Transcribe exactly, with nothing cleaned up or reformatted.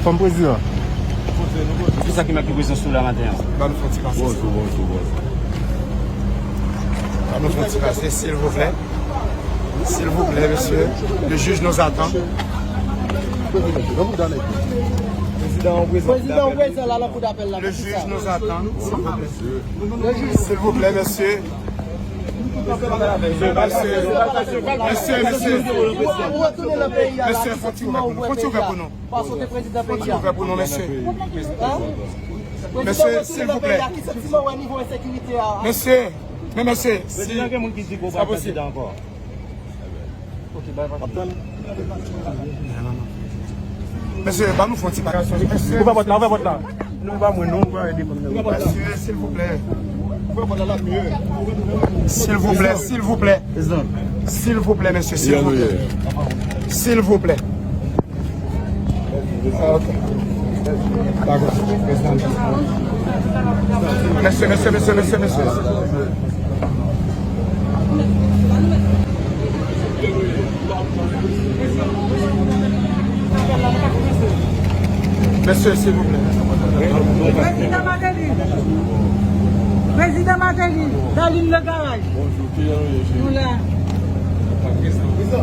Kòm prezidan. Kisa ki mèt ki prezans ou la maten an? Ban nou fè yon ti pase. Bonjou, bonjou, bonjou. Ban nou fè yon ti pase, silvouplè. Silvouplè, mesye. Le juge nous attend. Prezidan, ou prezan la nan kou dapèl la. Le juge nous attend, silvouplè. Silvouplè, mesye. Mesye, mesye, mesye. Mesye, fò ti ouvè pou nou. Fò ti ouvè pou nou. Paske w te prezidan peyi a. Fò ti ouvè pou nou, mesye. Mesye, silvouplè. Ki santiman w wè nivo ensekirite a? Mesye, men mesye, si sa posib. Mesye, ban nou fè yon ti bagay. Mesye, ouvè pòt la, ouvè pòt la. Nou pa mwen, non, pa ede. Mesye, silvouplè. Silvouplè, silvouplè. Silvouplè, mesye, silvouplè. Silvouplè. Ah, ok. Dakò. Mesye, mesye, mesye, mesye, mesye. Mesye, silvouplè. Prezidan Martelly. Prezidan Martelly, Darline Legarrec. Nou la. Mesye, silvouplè.